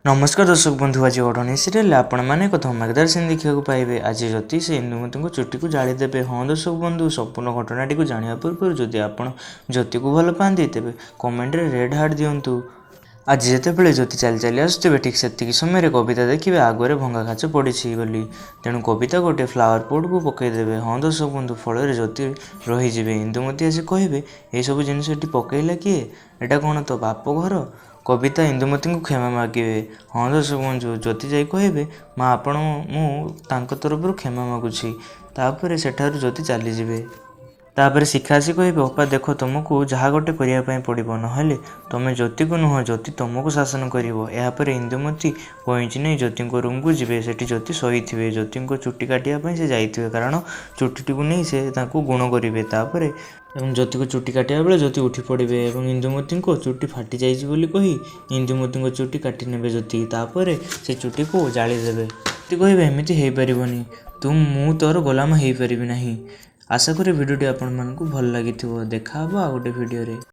ନମସ୍କାର ଦର୍ଶକ ବନ୍ଧୁ, ଆଜି ଓଢ଼ଣୀ ସିରିଏଲରେ ଆପଣମାନେ ଏକ ଧମାକେଦାର ସିନ୍ ଦେଖିବାକୁ ପାଇବେ। ଆଜି ଜ୍ୟୋତି ସେ ଇନ୍ଦୁମତୀଙ୍କ ଚୁଟିକୁ ଜାଳିଦେବେ। ହଁ ଦର୍ଶକ ବନ୍ଧୁ, ସମ୍ପୂର୍ଣ୍ଣ ଘଟଣାଟିକୁ ଜାଣିବା ପୂର୍ବରୁ ଯଦି ଆପଣ ଜ୍ୟୋତିକୁ ଭଲ ପାଆନ୍ତି, ତେବେ କମେଣ୍ଟରେ ରେଡ୍ ହାର୍ଟ ଦିଅନ୍ତୁ। ଆଜି ଯେତେବେଳେ ଜ୍ୟୋତି ଚାଲି ଚାଲି ଆସୁଥିବେ, ଠିକ୍ ସେତିକି ସମୟରେ କବିତା ଦେଖିବେ ଆଗରେ ଭଙ୍ଗା କାଚ ପଡ଼ିଛି ବୋଲି। ତେଣୁ କବିତା ଗୋଟେ ଫ୍ଲାୱାର ପଟ୍କୁ ପକାଇଦେବେ। ହଁ ଦର୍ଶକ ବନ୍ଧୁ, ଫଳରେ ଜ୍ୟୋତି ରହିଯିବେ। ଇନ୍ଦୁମତୀ ଆସି କହିବେ, ଏସବୁ ଜିନିଷ ଏଠି ପକାଇଲା କିଏ? ଏଇଟା କ'ଣ ତୋ ବାପ ଘର? କବିତା ଇନ୍ଦୁମତୀଙ୍କୁ କ୍ଷମା ମାଗିବେ। ହଁ ଦର୍ଶକ ବନ୍ଧୁ, ଜ୍ୟୋତି ଯାଇ କହିବେ, ମା ଆପଣ, ମୁଁ ତାଙ୍କ ତରଫରୁ କ୍ଷମା ମାଗୁଛି। ତାପରେ ସେଠାରୁ ଜ୍ୟୋତି ଚାଲିଯିବେ। ତାପରେ ଶିଖା ଆସି କହିବେ, ଅପା ଦେଖ, ତୁମକୁ ଯାହା ଗୋଟେ କରିବା ପାଇଁ ପଡ଼ିବ, ନହେଲେ ତୁମେ ଜ୍ୟୋତିକୁ ନୁହଁ, ଜ୍ୟୋତି ତୁମକୁ ଶାସନ କରିବ। ଏହାପରେ ଇନ୍ଦୁମତୀ କଇଁଚି ନେଇ ଜ୍ୟୋତିଙ୍କ ରୁମ୍କୁ ଯିବେ। ସେଠି ଜ୍ୟୋତି ଶୋଇଥିବେ। ଜ୍ୟୋତିଙ୍କ ଚୁଟି କାଟିବା ପାଇଁ ସେ ଯାଇଥିବେ, କାରଣ ଚୁଟିଟିକୁ ନେଇ ସେ ତାଙ୍କୁ ଗୁଣ କରିବେ। ତାପରେ ଏବଂ ଜ୍ୟୋତିକୁ ଚୁଟି କାଟିବା ବେଳେ ଜ୍ୟୋତି ଉଠି ପଡ଼ିବେ ଏବଂ ଇନ୍ଦୁମତୀଙ୍କ ଚୁଟି ଫାଟି ଯାଇଛି ବୋଲି କହି ଇନ୍ଦୁମତୀଙ୍କ ଚୁଟି କାଟି ନେବେ ଜ୍ୟୋତି। ତାପରେ ସେ ଚୁଟିକୁ ଜାଳିଦେବେ। ଜ୍ୟୋତି କହିବେ, ଏମିତି ହେଇପାରିବନି, ତୁ ମୁଁ ତୋର ଗୋଲାମ ହେଇପାରିବି ନାହିଁ। ଆଶା କରେ ଭିଡ଼ିଓଟି ଆପଣମାନଙ୍କୁ ଭଲ ଲାଗିଥିବ। ଦେଖା ହେବ ଆଉ ଗୋଟେ ଭିଡ଼ିଓରେ।